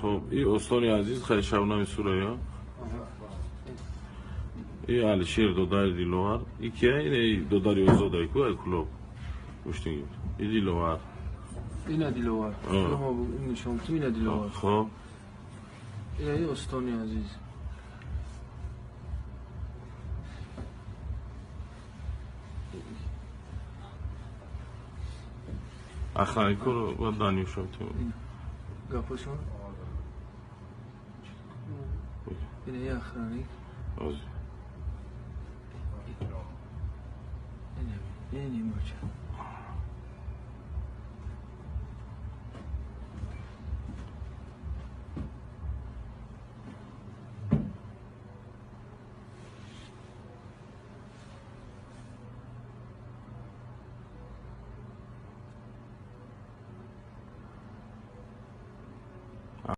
Хоб, и Остони Азиз, хай Шабнами Сурайё. И Алишер додари Диловар. И кия? Ин додари Озодай ку, ай Кулоб. Гӯштингир. И Диловар. Ина Диловар. Нишон ту ина Диловар. Хоб. Ина Остони Азиз. Охранникро ба Данюша тим. Гапошон. Ина охранник. Ози. Ина, ина моча.